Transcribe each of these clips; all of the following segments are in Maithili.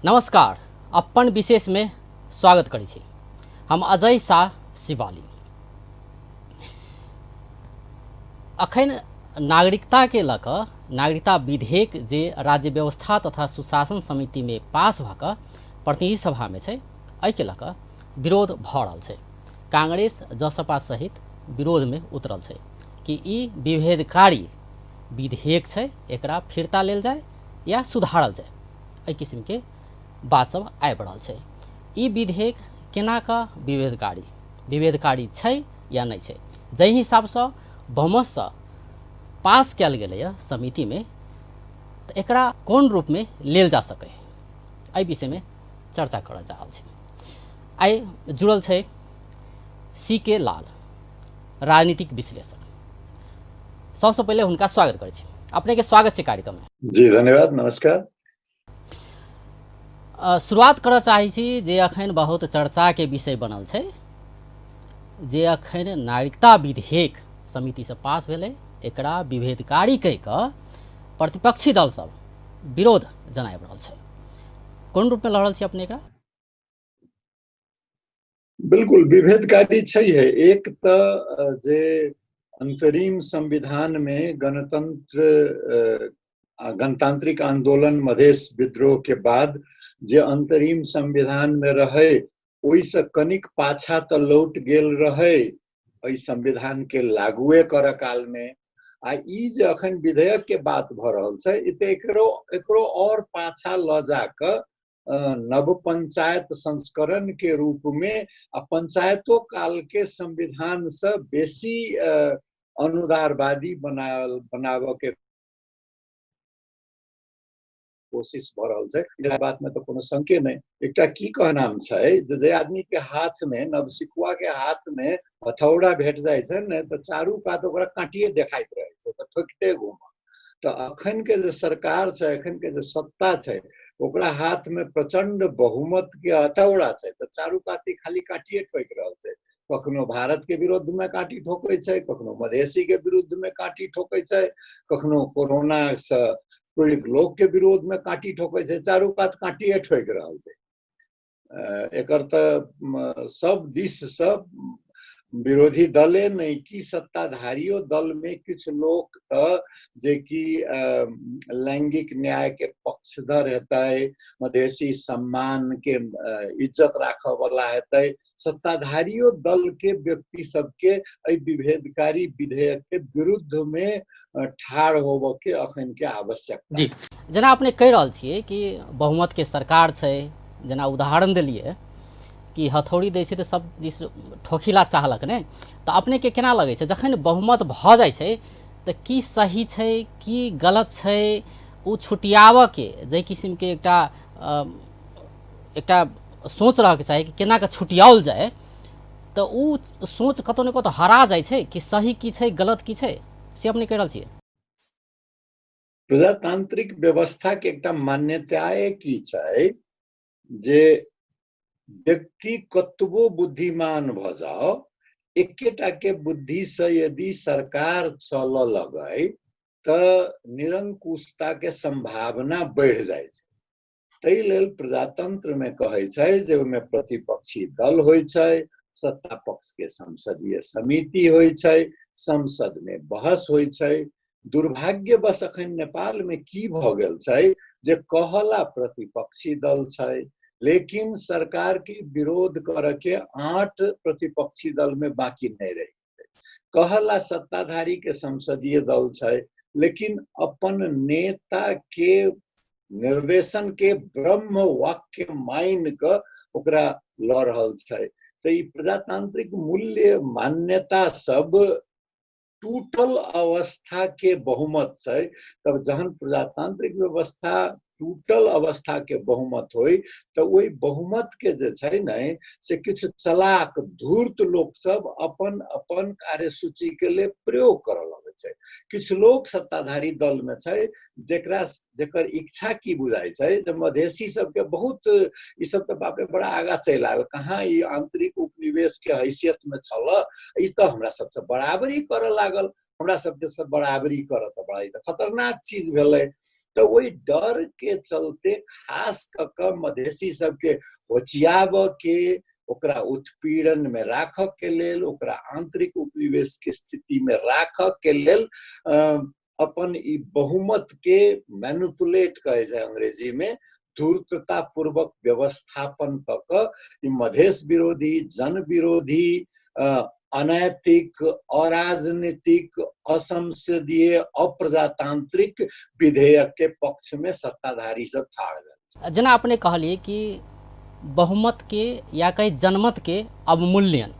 नमस्कार, अपन विशेष में स्वागत करै छी। हम अजय शाह शिवाली। अखन नागरिकता के लऽ कऽ नागरिकता विधेयक जे राज्य व्यवस्था तथा सुशासन समिति में पास भऽ कऽ प्रतिनिधि सभा में छै, एहिके लऽ कऽ विरोध भऽ रहल छै। कांग्रेस जसपा सहित विरोध में उतरल छै कि ई विभेदकारी विधेयक छै, एकरा फिर्ता लेल जाय या सुधारल जाय। एहि किसिमके बात सब आबि रहल छै। ई विधेयक केना कऽ विभेदकारी विभेदकारी छै या नहि छै, जाहि हिसाबसँ बहुमतसँ पास कयल गेलैए समितिमे, तऽ एकरा कोन रूपमे लेल जा सकै, एहि विषयमे चर्चा करऽ जा रहल छी। आइ जुड़ल छै सी के लाल, राजनीतिक विश्लेषक। सबसँ पहिले हुनका स्वागत करै छी। अपनेके स्वागत छै कार्यक्रममे। जी धन्यवाद, नमस्कार। शुरुआत करऽ चाहै छी जे अखन बहुत चर्चाके विषय बनल छै जे अखन नागरिकता विधेयक समितिसँ पास भेलै, एकरा विभेदकारी कहि कऽ प्रतिपक्षी दल सब विरोध जनाबि रहल छै। कोन रूपमे लऽ रहल छी अपने एकरा? बिल्कुल विभेदकारी छै है। एक तऽ जे अंतरिम संविधान में गणतंत्र गणतांत्रिक आंदोलन मधेश विद्रोह के बाद जे अंतरिम संविधान में रहे ओहिसँ कनिक पाछा तऽ लौट गेल रहे एहि संविधान के लागुए करऽ काल में। आ ई जे अखन विधेयक के बात भऽ रहल छै, ई तऽ एकरो एकरो और पाछा लऽ जाकऽ नव पंचायत संस्करण के रूप में आ पंचायतो काल के संविधान से बेसी अनुदारवादी बनाबऽ के कोशिश भऽ रहल छै। एहि बात में तऽ कोनो शंके नहि। एकटा की कहनाम छै जे जे आदमी के हाथ में, नवसिखुआ के हाथ में हथौड़ा भेट जाइ छै ने, तऽ चारू कात ओकरा काँटिए देखाइत रहै छै, तऽ ठोकिते घूमल। तऽ अखन के जे सरकार छै, अखन के जे सत्ता छै, ओकरा हाथ में प्रचंड बहुमत के हथौड़ा छै, तऽ चारू कात खाली काँटिए ठोकि रहल छै। कखनो भारत के विरुद्ध में काँटी ठोकै छै, कखनो मधेसी के विरुद्ध में काँटी ठोकै छै, कखनो कोरोना से पीड़ित लोक के विरोध में काँटी ठोकै छै, चारू कात काँटिए ठोकि रहल छै। एकर तऽ सब दिस से विरोधी दले नहि कि सत्ताधारियो दल में किछु लोक तऽ जे कि लैंगिक न्याय के पक्षधर हेतै, मधेसी सम्मान के इज्जत राखऽ वाला हेतै, सत्ताधारियो दल के व्यक्ति सबके एहि विभेदकारी विधेयक के विरुद्ध में ठाढ़ होबऽ के अखन के आवश्यकता। जी, जेना अपने कहि रहल छियै कि बहुमत के सरकार छै, जेना उदाहरण देलियै कि हथौड़ी दै छै तऽ सब दिस ठोकिला चाहलक ने, तऽ अपनेके केना लगै छै जखन बहुमत भऽ जाइ छै तऽ की सही छै की गलत छै, ओ छुटियाबऽके जाहि किसिमके एकटा एकटा सोच रहऽके चाही कि केना कऽ छुटियाओल जाय, तऽ ओ सोच कतहु ने कतहु हरा जाइ छै कि सही की छै गलत की छै, से अपने कहि रहल छियै? प्रजातांत्रिक व्यवस्था के एकटा मान्यता की छै जे व्यक्ति कतबो बुद्धिमान भऽ जाओ, एकेटा के बुद्धि से यदि सरकार चलऽ लगै तऽ निरंकुशता के संभावना बढ़ि जाइ छै। ताहि लेल प्रजातंत्र में कहै छै जे ओहिमे प्रतिपक्षी दल होइ छै, सत्ता पक्ष के संसदीय समिति होइ छै, संसद में बहस होइ छै। दुर्भाग्यवश अखन नेपाल में की भऽ गेल छै जे कहला प्रतिपक्षी दल छै, लेकिन सरकार के विरोध करऽ के आठ प्रतिपक्षी दल में बाकी नहि रहि। कहला सत्ताधारी के संसदीय दल छै, लेकिन अपन नेता के निर्देशन के ब्रह्म वाक्य मान कऽ ओकरा लऽ रहल छै। तऽ ई प्रजातांत्रिक मूल्य मान्यता सब टूटल अवस्था के बहुमत छै। तब जहन प्रजातांत्रिक व्यवस्था टूटल अवस्था के बहुमत होय तऽ ओहि बहुमत के जे छै ने से किछु चलाक धूर्त लोक सब अपन अपन कार्यसूची के लिए प्रयोग करऽ लगै छै। किछु लोक सत्ताधारी दल में छै जेकरा जेकर इच्छा की बुझाइ छै जे मधेसी सबके बहुत ई सब तऽ बाप रे बड़ा आगा चलि आयल, कहाँ ई आंतरिक उपनिवेश के हैसियत में छल, ई तऽ हमरा सबसँ बराबरी करऽ लागल, हमरा सबके सब बराबरी करऽ तऽ बड़ा ई तऽ खतरनाक चीज भेलै। तऽ ओहि डर के चलते खास कऽ कऽ मधेसी सबके होचियाबऽ के, ओकरा उत्पीड़न में राखऽ के लेल, ओकरा आंतरिक उपनिवेश के स्थिति में राखऽ के लेल अपन ई बहुमत के मैनिपुलेट कहै छै अंग्रेजी में, धूर्तता पूर्वक व्यवस्थापन कऽ कऽ ई मधेश विरोधी, जन विरोधी, अनैतिक, अराजनीतिक, असंसदीय, अप्रजातांत्रिक विधेयक के पक्ष में सत्ताधारी सब ठाढ़ भेल। जेना अपने कहलिए कि बहुमत के या कही जनमत के अवमूल्यन,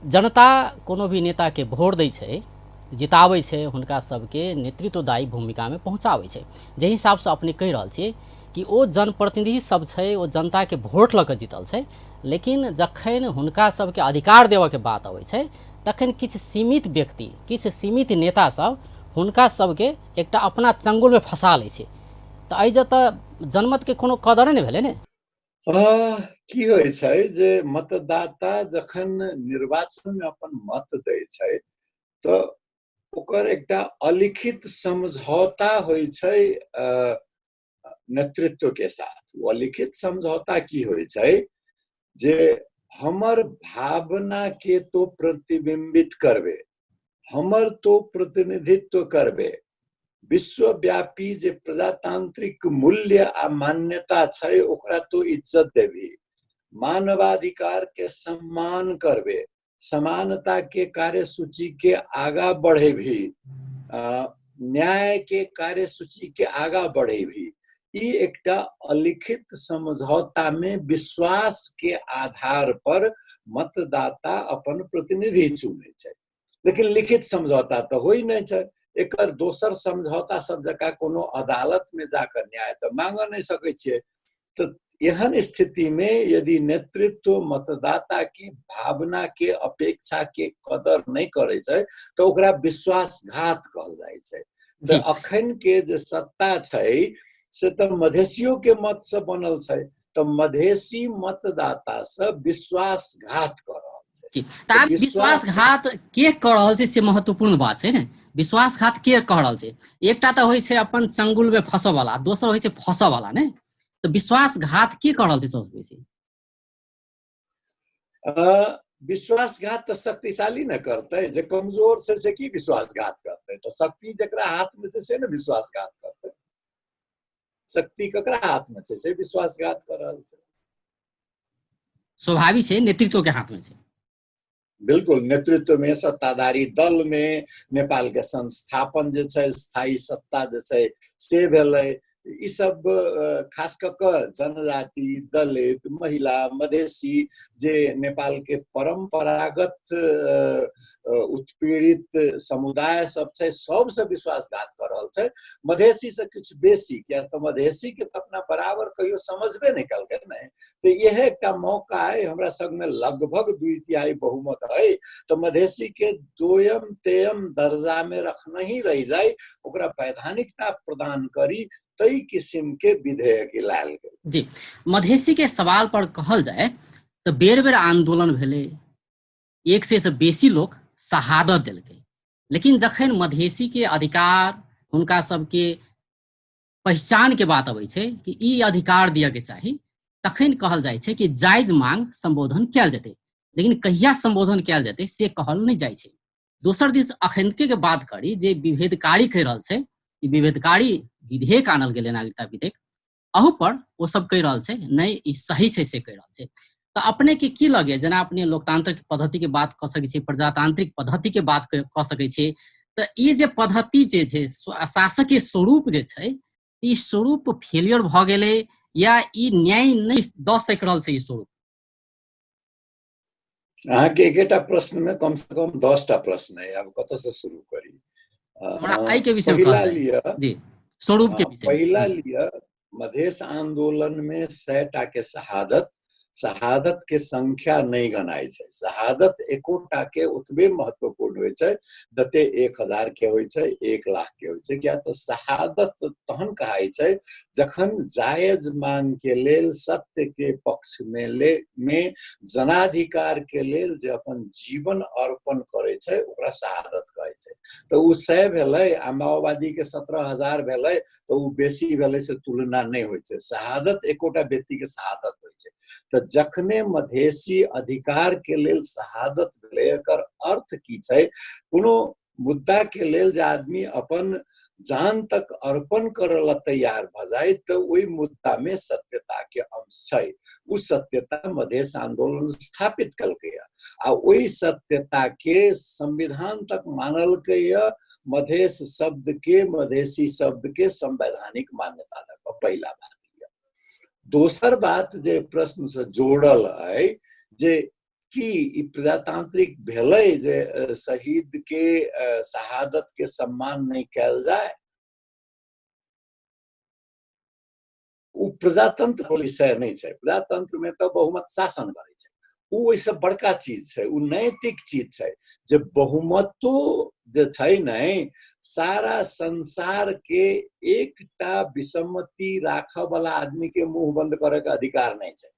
जनता कोनो भी नेता के वोट दै छै, जिताबै छै, हुनका सबके नेतृत्वदायी भूमिकामे पहुँचाबै छै। जाहि हिसाबसँ अपने कहि रहल छियै कि ओ जनप्रतिनिधि सब छै, ओ जनताके वोट लऽ कऽ जीतल छै, लेकिन जखन हुनका सबके अधिकार देबऽके बात अबै छै तखन किछु सीमित व्यक्ति, किछु सीमित नेता सब हुनका सबके एकटा अपना चंगुलमे फंसा लै छै। तऽ एहि जतऽ जनमतके कोनो कदरे नहि भेलै ने। की होइ छै जे मतदाता जखन निर्वाचनमे अपन मत दै छै तऽ ओकर एकटा अलिखित समझौता होइ छै नेतृत्व के साथ। ओ अलिखित समझौता की होइ छै जे हमर भावना के तो प्रतिबिंबित करबे, हमर तो प्रतिनिधित्व करबे, विश्वव्यापी जे प्रजातांत्रिक मूल्य आ मान्यता छै ओकरा तो इज्जत देबी, मानवाधिकार के सम्मान करबे, समानता के कार्यसूची के आगा बढ़ेबी, न्याय के कार्यसूची के आगा बढ़ेबी। ई एकटा अलिखित समझौता में विश्वास के आधार पर मतदाता अपन प्रतिनिधि चुनै छै, लेकिन लिखित समझौता तऽ होइ नहि छै। एकर दोसर समझौता सब जकाँ कोनो अदालत में जाकर न्याय तऽ मांगऽ नहि सकै छियै। तऽ एहन स्थिति में यदि नेतृत्व मतदाता के भावना के, अपेक्षा के कदर नहि करै छै तऽ ओकरा विश्वासघात कहल जाइ छै। तऽ अखन के जे सत्ता छै से तऽ मधेसियो के मत से बनल छै, तऽ मधेसी मतदाता से विश्वासघात कऽ रहल छै। तऽ आब विश्वासघात के कऽ रहल छै से महत्वपूर्ण बात छै ने। विश्वासघात के कऽ रहल छै? एकटा तऽ होइ छै अपन चंगुल में फंसऽ वाला, दोसर होइ छै फंसऽ वाला ने। तऽ विश्वासघात के कऽ रहल छै सबसँ बेसी? विश्वासघात तऽ शक्तिशाली ने करतै, जे कमजोर छै से की विश्वासघात करतै? तऽ शक्ति जकरा हाथ में छै से ने विश्वासघात करतै। शक्ति ककरा हाथ में छै से विश्वासघात कऽ रहल छै। स्वाभाविक छै, नेतृत्व के हाथ में छै। बिल्कुल, नेतृत्व में, सत्ताधारी दल में, नेपाल के संस्थापन जे छै, स्थायी सत्ता जे छै से भेलै। ई सब खास कऽ कऽ जनजाति, दलित, महिला, मधेसी जे नेपाल के परंपरागत उत्पीड़ित समुदाय सब छै, सबसँ विश्वासघात कऽ रहल छै। मधेसी से किछु बेसी, किया तऽ मधेसी के तऽ अपना बराबर कहियो समझबे नहि केलकै ने। तऽ इएह एकटा मौका है, हमरा संगमे लगभग 2/3 बहुमत है, तऽ मधेसी के दोयम तेयम दर्जा में रखना ही रह जाए, ओकरा वैधानिकता प्रदान करी, तई किस्म के विधेयक लायल गेल। जी, मधेसी के सवाल पर कहल जाए तऽ बेर बेर आंदोलन भेलै, 100 से बेसी लोक शहादत देलकै, लेकिन जखन मधेसी के अधिकार, हुनका सबके पहचान के बात अबै छै कि ई अधिकार दिअ के चाही, तखन कहल जाइ छै कि जायज मांग संबोधन कयल जेतै, लेकिन कहिया संबोधन कयल जेतै से कहल नहि जाइ छै। दोसर दिस अखनके के बात करी जे विभेदकारी कहि रहल छै, ई विभेदकारी विधेयक आनल गेलै नागरिकता विधेयक, अहू पर ओ सब कहि रहल छै नहि ई सही छै से कहि रहल छै। तऽ अपने के की लगे, जेना अपने लोकतांत्रिक पद्धति के बात कऽ सकै छी, प्रजातांत्रिक पद्धति के बात कऽ सकै छी, तऽ ई जे पद्धति जे छै, शासकीय स्वरूप जे छै, ई स्वरूप फेलियर भऽ गेलै या ई न्याय नहि दऽ सकि रहल छै ई स्वरूप? अहाँके एकेटा प्रश्न में कम से कम 10टा प्रश्न है, आब कतऽ से शुरू करी? हमरा एहि के विषय में पहिला कहल जाय। लिअ, जी, स्वरूप के विषय में। पहिला लिअ, मधेश आंदोलन में 100टा के शहादत शहादत के संख्या नहि गनाइ छै। शहादत एकोटा के ओतबे महत्वपूर्ण होइ छै जते 1000 के होइ छै, 1 लाख के होइ छै। किया तऽ शहादत तहन कहाइ छै जखन जायज मांग के लेल, सत्य के पक्ष में ले में, जनाधिकार के लेल जे अपन जीवन अर्पण करै छै ओकरा शहादत कहै छै। तऽ ओ 100 भेलै आ माओवादी के 17,000 भेलै तऽ ओ बेसी भेलै से तुलना नहि होइ छै। शहादत एकोटा व्यक्ति के शहादत होइ छै। तऽ जखने मधेशी अधिकार के लेल शहादत भेलै, एकर अर्थ की छै? कोनो मुद्दा के लेल जे आदमी अपन जान तक अर्पण करऽ ला तैयार भऽ जाय तऽ ओहि मुद्दा में सत्यता के अंश छै। ओ सत्यता मधेश आंदोलन स्थापित केलकैया आ ओहि सत्यता के संविधान तक मानलकैया। मधेश शब्द के, मधेशी शब्द के संवैधानिक मान्यता दऽ पहिला बात। दोसर बात जे प्रश्न से जोड़ल अइ जे की ई प्रजातांत्रिक भेलै जे शहीद के शहादत के सम्मान नहि कयल जाय? ओ प्रजातंत्र विषय नहि छै। प्रजातंत्र में तऽ बहुमत शासन करै छै, ओ ओहिसँ बड़का चीज छै, ओ नैतिक चीज छै जे बहुमतो जे छै ने सारा संसार के एकटा विसम्मति राखऽ वाला आदमी के मुंह बंद करे के अधिकार नहीं छै।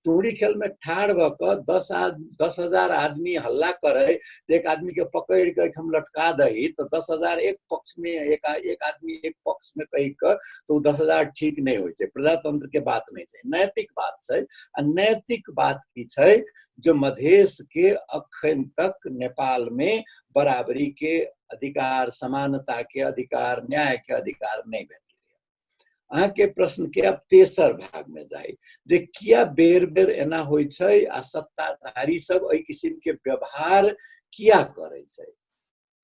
टोरी खेल में ठाढ़ भऽ कऽ 10,000 आदमी हल्ला करे, एक आदमी के पकड़ के एहिठाम लटका दही तऽ 10,000 एक पक्ष में, एक आदमी एक पक्ष में कहि कऽ तऽ ओ 10,000 ठीक नहीं होइ छै। प्रजातंत्र के बात नहीं छै, नैतिक बात छै। आ नैतिक बात की छै जो मधेश के अखन तक नेपाल में बराबरी के अधिकार, समानता के अधिकार, न्याय के अधिकार नहीं भेटलै। अहाँके प्रश्न के अब तेसर भाग में जाय जे किया बेर बेर एना होइ छै आ सत्ताधारी सब एहि किसिम के व्यवहार किया करै छै।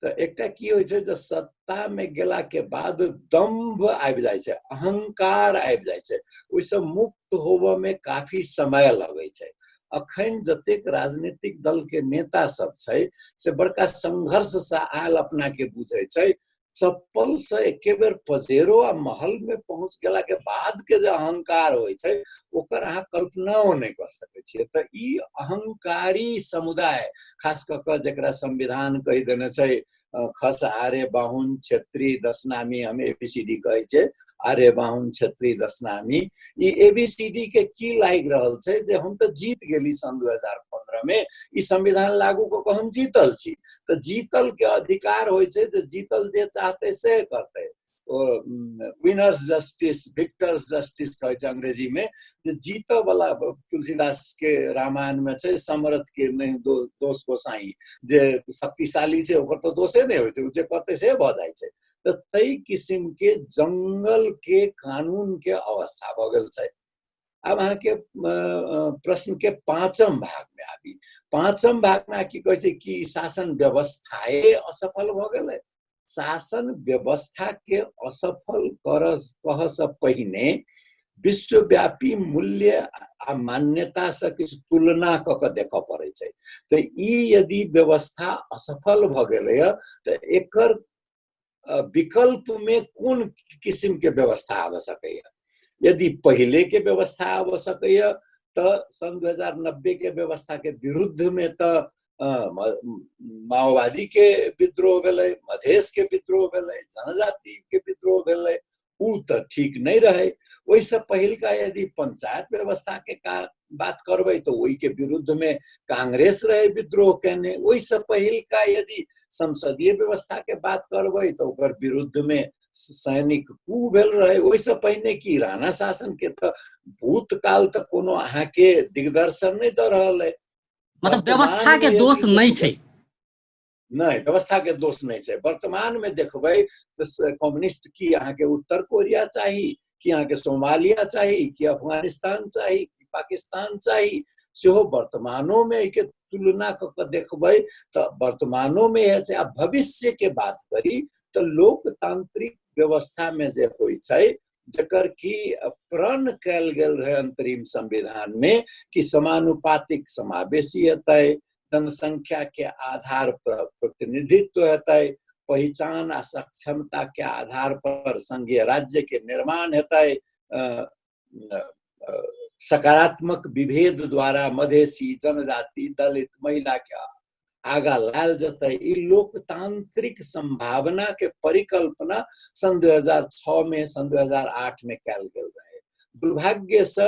तऽ एकटा की होइ छै जे सत्ता में गेला के बाद दम्भ आबि जाइ छै, अहंकार आबि जाइ छै, ओहिसँ मुक्त होबऽ में काफी समय लगै छै। अखन जतेक राजनीतिक दल के नेता सब छै से बड़का संघर्ष से आयल अपना के बुझै छै, चप्पल से एके बेर पजेरो आ महल में पहुंच गेला के बाद के जे अहंकार होइ छै ओकर अहाँ कल्पनाओ नहि कऽ सकै छियै। तऽ ई अहंकारी समुदाय, खास कऽ कऽ जकरा संविधान कहि देने छै खस आर्य बाहुन क्षेत्री दशनामी, हम एबीसीडी कहै छै, आर्य बाहुन क्षेत्री दशनामी, ई एबीसीडी के की लागि रहल छै जे हम तऽ जीत गेली सन 2015 में, ई संविधान लागू कऽ कऽ हम जीतल छी, तऽ जीतल के अधिकार होइ छै जे जीतल जे चाहतै से करतै। ओ विनर्स जस्टिस, विक्टर्स जस्टिस कहै छै अंग्रेजी में, जे जीतऽ वाला, तुलसीदास के रामायण में छै समरथ के नहि दोष गोसाई, जे शक्तिशाली छै ओकर तऽ दोषे नहि होइ छै, ओ जे करतै से भऽ जाइ छै। तऽ ताहि किसिम के जंगल के कानून के अवस्था भऽ गेल छै। आब अहाँके प्रश्न के पांचम भाग में आबी। पांचम भाग में की कहै छै कि शासन व्यवस्थाए असफल भऽ गेलै। शासन व्यवस्था के असफल कहऽ से पहिने विश्वव्यापी मूल्य आ मान्यता से किछु तुलना कऽ कऽ देखऽ पड़ै छै। तऽ ई यदि व्यवस्था असफल भऽ गेलैए तऽ एकर विकल्प में कोन किसिम के व्यवस्था आबि सकैए? यदि पहिले के व्यवस्था आबि सकैए तऽ सन 2090 के व्यवस्था के विरुद्ध में तऽ माओवादी के विद्रोह भेलै, मधेश के विद्रोह भेलै, जनजाति के विद्रोह भेलै, उ तऽ ठीक नहि रहै। ओहिसँ पहिलका यदि पंचायत व्यवस्था के बात करबै तऽ ओहिके विरुद्ध में कांग्रेस रहे विद्रोह केने। ओहिसँ पहिलका यदि संसदीय व्यवस्था के बात करबै तऽ ओकर विरुद्ध में सैनिक कू भेल रहे। ओहिसँ पहिने की राणा शासन के तऽ भूतकाल तऽ कोनो अहाँके दिग्दर्शन नहि दऽ रहल है। मतलब व्यवस्था के दोष नहि छै। नहि, व्यवस्था के दोष नहि छै। वर्तमान में देखबै तऽ कम्युनिस्ट की अहाँके उत्तर कोरिया चाही, कि अहाँके सोमालिया चाही, कि अफगानिस्तान चाही, कि पाकिस्तान चाही, सेहो वर्तमानो में एहिके तुलना कऽ कऽ देखबै तऽ वर्तमानो में इएह छै। आ भविष्य के बात करी तऽ लोकतांत्रिक व्यवस्था में जे होइ छै, जकर की प्रण कयल गेल रहै अंतरिम संविधान में कि समानुपातिक समावेशी हेतै, जनसंख्या के आधार पर प्रतिनिधित्व हेतै, पहिचान आ सक्षमता के आधार पर संघीय राज्य के निर्माण हेतै, सकारात्मक विभेद द्वारा मधेसी, जनजाति, दलित, महिला के आगा लायल जेतै, ई लोकतांत्रिक संभावना के परिकल्पना सन 2006 में, सन 2008 में कयल गेल रहे। दुर्भाग्य से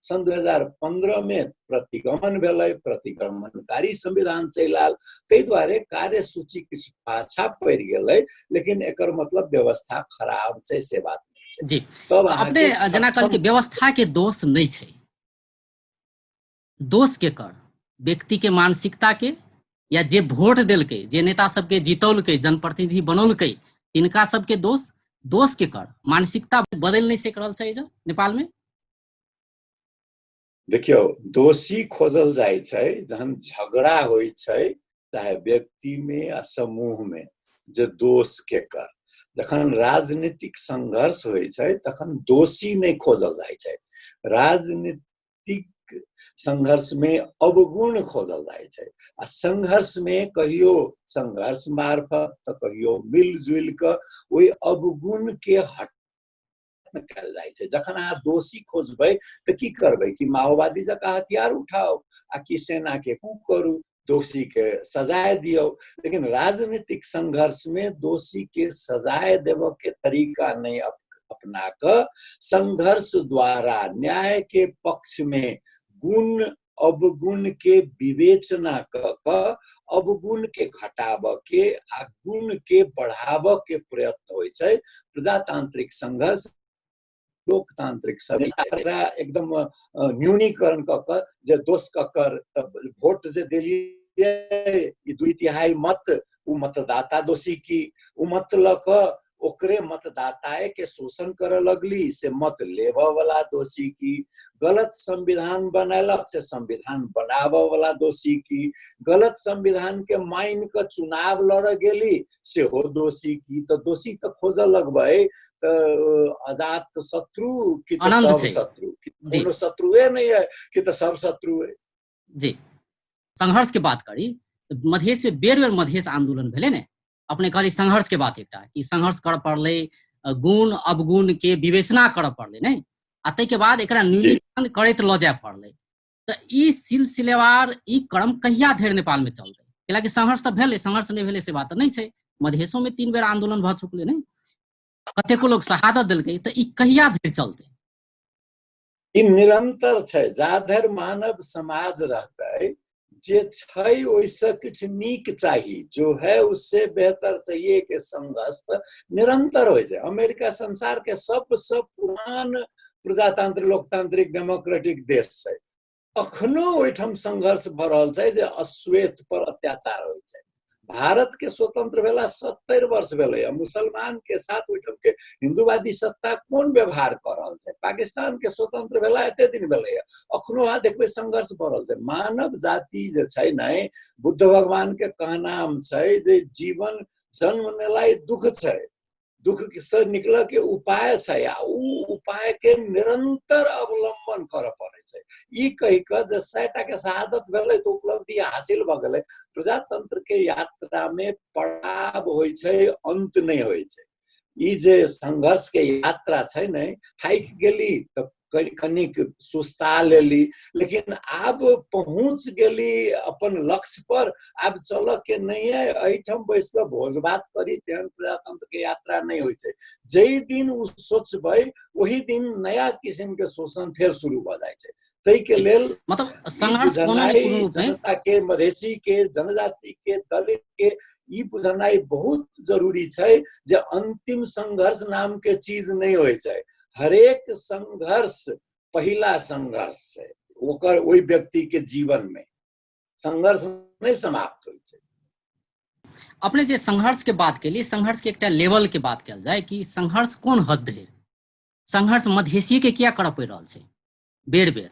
सन 2015 में प्रतिगमन भेलै, प्रतिगमनकारी संविधान चलि आयल, ताहि दुआरे कार्यसूची किछु पाछा पड़ि गेलै, लेकिन एकर मतलब व्यवस्था खराब छै से बात नहि छै। जी। तब अपने अहाँके जेना कहल कि सक्षम व्यवस्था के दोष नहि छै, दोष के कर व्यक्ति के मानसिकता के, या जे वोट देलकै, जे नेता सबके जितौलकै, जनप्रतिनिधि बनौलकै, तिनका सबके दोष, दोष के कर मानसिकता बदलि नहि सकि रहल छै एहिजन नेपाल में। देखियौ, दोषी खोजल जाइ छै जहन झगड़ा होइ छै, चाहे व्यक्ति में आ समूह में, जे दोष के कर। जखन राजनीतिक संघर्ष होइ छै तखन दोषी नहि खोजल जाइ छै, राजनीतिक संघर्ष में अवगुण खोजल जाइ छै। आ संघर्ष में कहियो संघर्ष मार्फत तऽ कहियो मिलजुलि कऽ ओहि अवगुण के हट कयल जाइ छै। जखन अहाँ दोषी खोजबै तऽ की करबै कि माओवादी जकाँ हथियार उठाउ आ कि सेना के कू करू, दोषी के सजाय दियौ। लेकिन राजनीतिक संघर्ष में दोषी के सजाय देबऽ के तरीका नहि अपना कऽ संघर्ष द्वारा न्याय के पक्ष में गुण अवगुण के विवेचना कऽ कऽ अवगुण के घटाबऽ के आ गुण के बढ़ाबऽ के प्रयत्न होइ छै। प्रजातांत्रिक संघर्ष, लोकतांत्रिक एकरा एकदम न्यूनीकरण कऽ कऽ जे दोष ककर, तऽ वोट जे देलियै ई 2/3 मत, ओ मतदाता दोषी की, ओ मत लऽ कऽ ओकरे मतदाताए के शोषण करऽ लगली से मत लेबऽ वाला दोषी की, गलत संविधान बनेलक से संविधान बनाबऽ वाला दोषी की, गलत संविधान के मानि कऽ चुनाव लड़ऽ गेली सेहो दोषी की। तऽ दोषी तऽ खोजऽ लगबै तऽ अजात शत्रु कि तऽ अनंत सब छै। शत्रु, कि जी। कोनो शत्रुए नहि है कि तऽ सब शत्रु है। जी, संघर्ष के बात करी तऽ मधेश में बेर बेर मधेश आंदोलन भेलै ने। अपने कहली संघर्ष के बात एकटा कि संघर्ष करऽ पड़लै, गुण अवगुण के विवेचना करऽ पड़लै ने, आ ताहिके बाद एकरा न्यूनीकरण करैत लऽ जाय पड़लै। तऽ ई सिलसिलेवार ई क्रम कहिया धरि नेपाल में चलतै? कैलाकि संघर्ष तऽ भेलै, संघर्ष नहि भेलै से बात तऽ नहि छै। मधेशो में 3 बेर आंदोलन भऽ चुकलै ने, कतेको लोग शहादत देलकै, तऽ ई कहिया धरि चलतै? ई निरंतर छै, जा धरि मानव समाज रहतै, जे छै ओहिसँ किछु नीक चाही, जो है उससे बेहतर चाहिए के संघर्ष तऽ निरंतर होइ छै। अमेरिका संसार के सबसँ पुरान प्रजातांत्रिक लोकतांत्रिक डेमोक्रेटिक देश छै, अखनो ओहिठाम संघर्ष भऽ रहल छै जे अश्वेत पर अत्याचार होइ छै। भारत के स्वतंत्र भेला 70 वर्ष भेलै, मुसलमान के साथ ओहिठाम के हिंदूवादी सत्ता कोन व्यवहार कऽ रहल छै। पाकिस्तान के स्वतंत्र भेला एते दिन भेलै, अखनो अहाँ देखबै संघर्ष भऽ रहल छै। मानव जाति जे छै ने, बुद्ध भगवान के कहनाम छै जे जीवन जन्म नेलाइ दुख छै, दुख से निकलऽ के उपाय छै, आ उ उपाय के निरंतर अवलंबन करऽ पड़ै छै। ई कहि कऽ जे 100 के शहादत भेलै तऽ उपलब्धि हासिल भऽ गेलै, प्रजातंत्र के यात्रा में पड़ाव होइ छै, अंत नहि होइ छै। ई जे संघर्ष के यात्रा छै ने, थाकि गेली तऽ कनिक सुस्ता लेली, लेकिन आब पहुँच गेली अपन लक्ष्य पर, आब चलऽ के नहि है, एहिठाम बैस कऽ भोज भात करी, तेहन प्रजातंत्र के यात्रा नहि होइ छै। जाहि दिन ओ सोचबै ओहि दिन नया किसिम के शोषण फेर शुरू भऽ जाइ छै। ताहिके लेल मतलब ई संघर्ष कोनो ने बुझनाइ कोनो रूप में जनता के, मधेसी के, जनजाति के, दलित के ई बुझनाइ बहुत जरूरी छै जे अंतिम संघर्ष नाम के चीज नहि होइ छै। हरेक संघर्ष पहिला संघर्ष छै ओकर, ओहि व्यक्ति के जीवन में संघर्ष नहि समाप्त होइ छै। अपने जे संघर्ष के बात केली, संघर्ष के एकटा लेवल के बात कयल जाय कि संघर्ष कोन हद धरि, संघर्ष मधेसी के किया करऽ पड़ि रहल छै बेर बेर?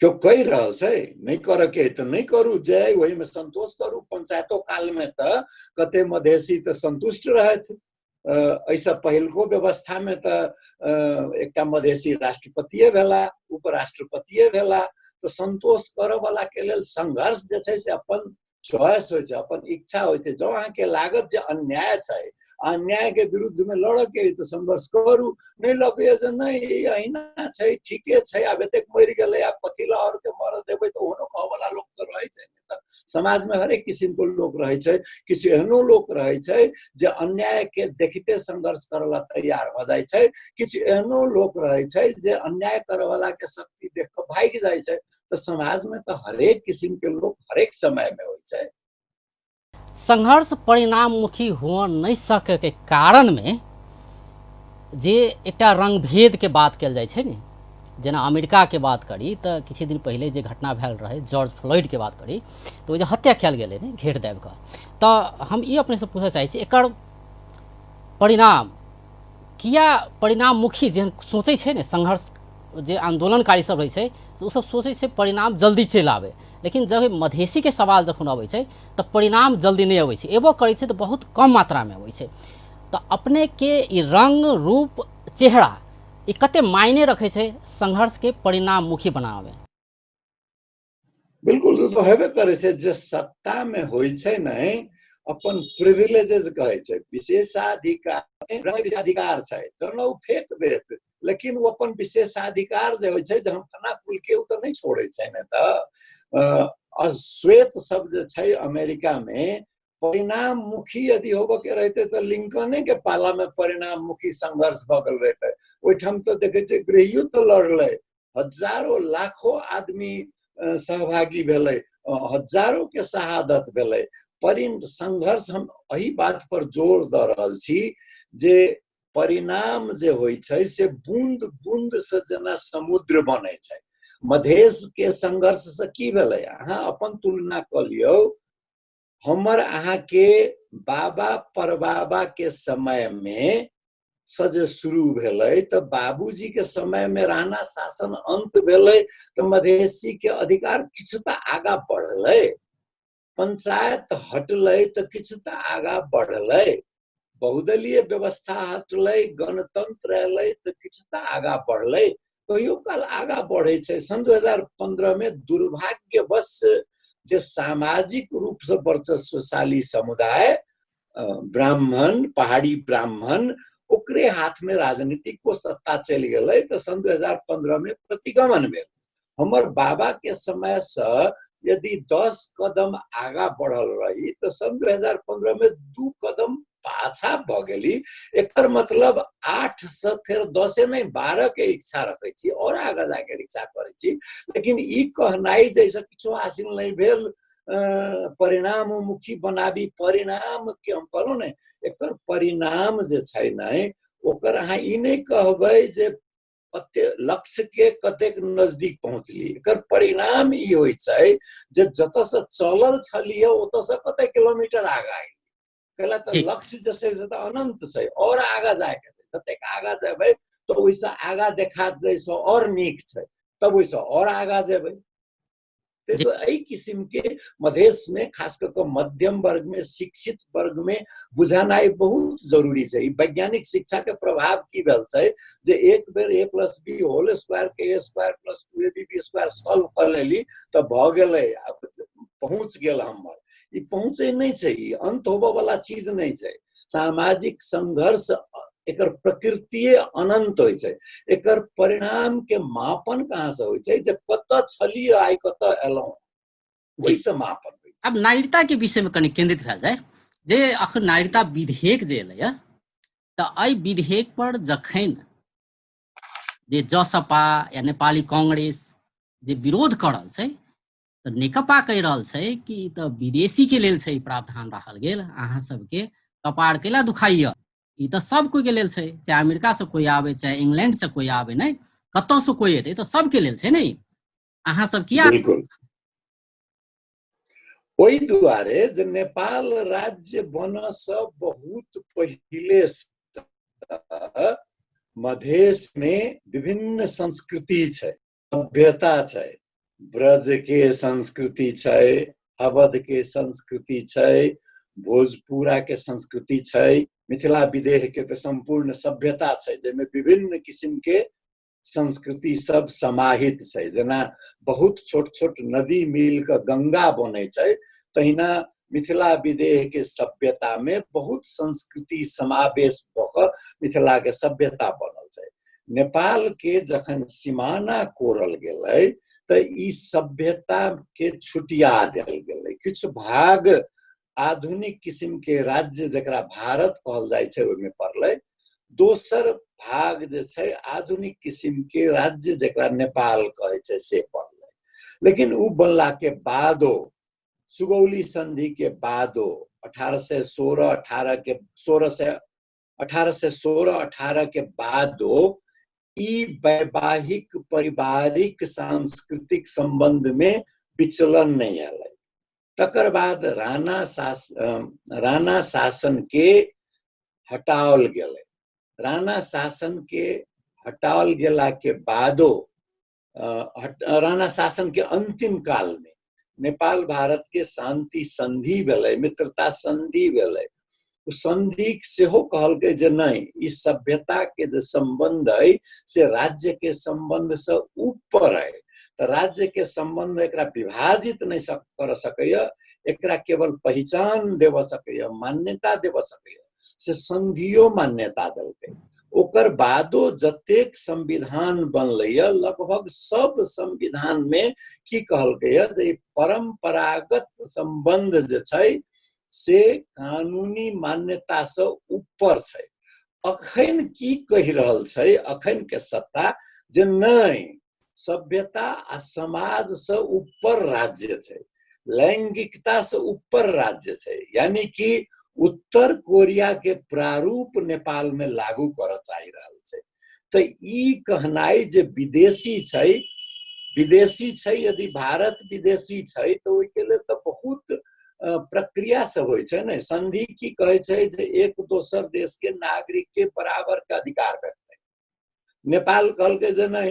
केओ कहि रहल छै नहि करऽ के तऽ नहि करू, जे ओहिमे संतोष करू। पंचायतो काल में तऽ कते मधेसी तऽ संतुष्ट रहथि। एहिसँ पहिलको व्यवस्था में तऽ एकटा मधेसी राष्ट्रपतिये भेला, उपराष्ट्रपतिये भेला। तऽ संतोष करऽ वाला के लेल संघर्ष जे छै से अपन चॉइस होइ छै, अपन इच्छा होइ छै। जँ अहाँके लागत जे अन्याय छै, अन्याय के विरुद्ध में लड़ऽ के तऽ संघर्ष करू, नहि लगैया जे नहि अहिना छै, ठीके छै, आब एतेक मरि गेलै, आब कथी लए आओर के मरऽ देबै, तऽ ओहनो कहऽ वाला लोक तऽ रहै छै। तऽ समाज में हरेक किसिम के लोक रहै छै। किछु एहनो लोक रहै छै जे अन्याय के देखिते संघर्ष करऽ ला तैयार भऽ जाइ छै, किछु एहनो लोक रहै छै जे अन्याय करऽ वाला के शक्ति देख कऽ भागि जाइ छै। तऽ समाज में तऽ हरेक किसिम के लोक हरेक समय में होइ छै। संघर्ष परिणाममुखी हुअ नहि सकै के कारण में जे एकटा रंगभेद के बात कयल जाइ छै ने, जेना अमेरिका के बात करी तऽ किछु दिन पहिले जे घटना भेल रहै जॉर्ज फ्लॉइड के बात करी तऽ ओ जे हत्या कयल गेलै ने घेट दाबि कऽ, तऽ हम ई अपनेसँ पूछऽ चाहै छी एकर परिणाम किया परिणाममुखी जेहन सोचै छै ने संघर्ष जे आन्दोलनकारी सब रहै छै ओ सब सोचै छै परिणाम जल्दी चलि आबै, लेकिन जब मधेसीके सवाल जखन अबै छै तऽ परिणाम जल्दी नहि अबै छै, एबो करै छै तऽ बहुत कम मात्रामे अबै छै। तऽ अपनेके ई रंग रूप चेहरा ई कते मायने रखै छै संघर्षके परिणाममुखी बनाबे? बिल्कुल तऽ हेबे करै छै। जे सत्तामे होइ छै ने अपन प्रिविलेजेस कहै छै, विशेषाधिकार अधिकार छै, जहन ओ फेक देत, लेकिन ओ अपन विशेषाधिकार जे होइ छै जे हम फना कुल के, ओ तऽ नहि छोड़ै छै ने। तऽ श्वेत सब जे छै अमेरिका में परिणाममुखी यदि होबऽ के रहते तऽ लिंकने के पाला में परिणाममुखी संघर्ष भऽ गेल रहते। ओहिठाम तऽ देखै छियै गृहयुद्ध लड़लै, हजारो लाखो आदमी सहभागी भेलै, हजारो के शहादत भेलै। संघर्ष हम एहि बात पर जोर दऽ रहल छी जे परिणाम जे होइ छै से बूंद बूंद से जेना समुद्र बनै छै। मधेश के संघर्ष से की भेलै, अहाँ अपन तुलना कऽ लियौ। हमर अहाँके बाबा परबाबा के समय में से जे शुरू भेलै तऽ बाबूजी के समय में राणा शासन अंत भेलै तऽ मधेसी के अधिकार किछु तऽ आगा बढ़लै, पंचायत हटलै तऽ किछु तऽ आगा बढ़लै, बहुदलीय व्यवस्था हटलै, गणतंत्र एलै तऽ किछु तऽ आगा बढ़लै। कहियो काल आगा बढ़ै छै। सन 2015 में दुर्भाग्यवश जे सामाजिक रूप से वर्चस्वशाली समुदाय ब्राह्मण, पहाड़ी ब्राह्मण, ओकरे हाथ में राजनीतिक को सत्ता चलि गेलै तऽ सन 2015 में प्रतिगमन भेल। हमर बाबा के समय से यदि 10 कदम आगा बढ़ल रही तऽ सन 2015 में 2 कदम पाछा भऽ गेली। एकर मतलब 8 से फेर 10 नहि 12 के इच्छा रखै छी और आगा जाके इच्छा करै छी, लेकिन ई कहनाइ जैसे किछो हासिल नहि भेल परिणाममुखी बनाबी, परिणाम के हम कहलहुँ ने, एकर परिणाम जे छै ने ओकर अहाँ ई नहि कहबै जे कते लक्ष्य के कतेक नजदीक पहुँचली। एकर परिणाम ई होइ छै जे जतऽ से चलल छलियै ओतऽ से कते किलोमीटर आगा आयल। कैला तऽ लक्ष्य जे छै से तऽ अनंत छै, और आगा जायके छै, जतेक आगा जेबै तऽ ओहिसँ आगा देखात जाहिसँ और नीक छै, तब ओहिसँ और आगा जेबै। तो एहि किसिम के मधेश में खास कऽ कऽ मध्यम वर्ग में शिक्षित वर्ग में बुझानाइ बहुत जरूरी छै। ई वैज्ञानिक शिक्षा के प्रभाव की भेल छै जे एक बेर A plus B whole square के A square plus two A B B square solve कऽ लेली तऽ भऽ गेलै, आब पहुँच गेल हमर। ई पहुँचै नहि छै, ई अंत होबऽ वाला चीज नहि छै। सामाजिक संघर्ष एकर प्रकृतिये अनंत होइ छै। एकर परिणाम के मापन कहाँ से होइ छै जे कतऽ छलियै आइ कतऽ एलहुँ, ओहिसँ मापन होइ छै। आब नागरिकता के विषय में कनि केंद्रित भेल जाय जे अखन नागरिकता विधेयक जे एलैया तऽ एहि विधेयक पर जखन जे जसपा या नेपाली कांग्रेस जे विरोध कऽ रहल छै तऽ नेकपा कहि रहल छै कि ई तऽ विदेशी के लेल छै प्रावधान राखल गेल, अहाँ सबके कपार कैला दुखाइया, ई तऽ सब कोई के लेल छै, चाहे अमेरिका से कोई आवे चाहे इंग्लैंड से कोई आवे, नहि कतौ से कोई एतै तऽ सबके लेल छै ने, अहाँ सब किया? बिल्कुल ओहि दुआरे जे नेपाल राज्य बनऽ बहुत पहिले मधेश में विभिन्न संस्कृति छै, सभ्यता छै, ब्रज के संस्कृति छै, अवध के संस्कृति छै, भोजपुरा के संस्कृति छै, मिथिला विदेह के तऽ सम्पूर्ण सभ्यता छै जाहिमे विभिन्न किसिम के संस्कृति सब समाहित छै। जेना बहुत छोट छोट नदी मिल कऽ गंगा बनै छै तहिना मिथिला विदेह के सभ्यता में बहुत संस्कृति समावेश भऽ कऽ मिथिला के सभ्यता बनल छै। नेपाल के जखन सिमाना कोरल गेलै तऽ ई सभ्यता के छुटिया देल गेलै। किछु भाग आधुनिक किसिम के राज्य जकरा भारत कहल जाइ छै ओहिमे पड़लै, दोसर भाग जे छै आधुनिक किसिम के राज्य जकरा नेपाल कहै छै से पड़लै। लेकिन उ बनला के बादो सुगौली संधि के बादो 1816-18 के 1816-18 के बादो ई वैवाहिक पारिवारिक सांस्कृतिक संबंध में विचलन नहीं आयल। तकर बाद राणा शासन के हटाओल गेलै। राणा शासन के हटाओल गेला के बादो राणा शासन के अंतिम काल में नेपाल भारत के शांति संधि भेलै, मित्रता संधि भेलै। ओ संधि सेहो कहलकै जे नहि, ई सभ्यता के जे संबंध है से राज्य के संबंध से ऊपर है, तऽ राज्य के संबंध एकरा विभाजित नहीं कर सकैया, एकरा केवल पहचान देव सकैया, मान्यता देव सकैया, से संधियो मान्यता देलकै। ओकर बादो जतेक संविधान बनलैया लगभग सब संविधान में की कहलकैया जे परंपरागत संबंध जे छै से कानूनी मान्यता से ऊपर छै। अखन की कहि रहल छै अखन के सत्ता जे नहि, सभ्यता आ समाज से ऊपर राज्य छै, लैंगिकता से ऊपर राज्य छै, यानी कि उत्तर कोरिया के प्रारूप नेपाल में लागू करऽ चाहि रहल छै। तऽ ई कहनाइ जे विदेशी छै, विदेशी छै, यदि भारत विदेशी छै तऽ ओहिके लेल तऽ बहुत प्रक्रिया सब होइ छै ने। संधि की कहै छै जे एक दोसर देश के नागरिक के बराबर के अधिकार भेटतै। नेपाल कहलकै जे नहि,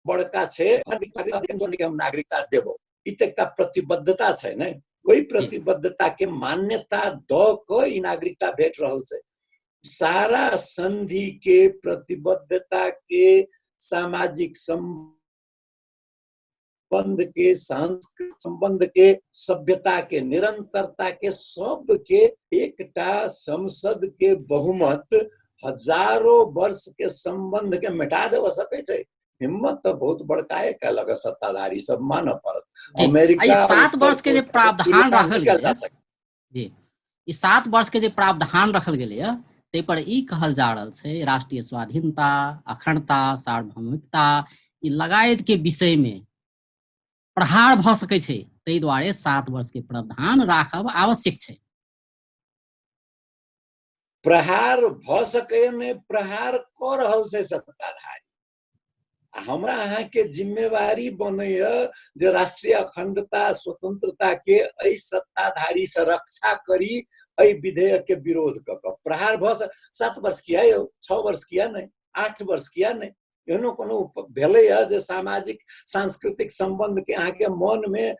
बड़का छै, हम नागरिकता देबो, ई तऽ एकटा प्रतिबद्धता छै ने। ओहि प्रतिबद्धता के मान्यता दऽ कऽ ई नागरिकता भेट रहल छै। सारा संधि के प्रतिबद्धता के सामाजिक संबंध के सांस्कृतिक संबंध के सभ्यता के निरंतरता के सब के एकटा संसद के बहुमत हजारों वर्ष के संबंध के मिटा देव सकै छै। हिम्मत तऽ बहुत बड़का है कलक सत्ताधारी सब मानऽ पड़त। अमेरिका 7 वर्ष के जे प्रावधान रखल गेलै जी, ई 7 वर्ष के जे प्रावधान रखल गेलै ताहि पर ई कहल जा रहल छै राष्ट्रीय स्वाधीनता, अखंडता, सार्वभौमिकता ई लगायत के विषय में प्रहार भऽ सकै छै, ताहि दुआरे 7 वर्ष के प्रावधान राखब आवश्यक छै। प्रहार भऽ सकैए नहि, प्रहार कऽ रहल छै सत्ताधारी। हमरा अहाँके जिम्मेवारी बनैए जे राष्ट्रीय अखंडता स्वतंत्रता के एहि सत्ताधारी से रक्षा करी, एहि विधेयक के विरोध कऽ कऽ। प्रहार भऽ 7 वर्ष किया यौ, 6 वर्ष किया नहि, 8 वर्ष किया नहि, एहनो कोनो भेलैए जे सामाजिक सांस्कृतिक संबंध के अहाँके मन में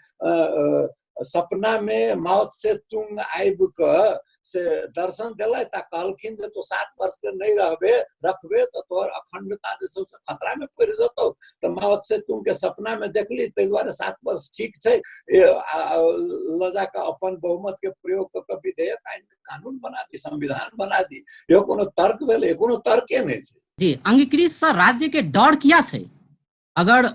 सपना में माउथ से तुंग आबि कऽ से दर्शन देलथि आ कहलखिन जे तो 7 वर्ष के नहि रहबे रखबे तऽ तोहर अखंडता जे छै से खतरा में पड़ि जेतौ। तऽ माउथ से तुंग के सपना में देखली, ताहि दुआरे 7 वर्ष ठीक छै, लऽ जाकऽ अपन बहुमत के प्रयोग कऽ कऽ विधेयक आनि कऽ कानून बना दी, संविधान बना दी। इहो कोनो तर्क भेलै? कोनो तर्के नहि छै। जी, अंगीकृत से राज्य के डर किया छै? अगर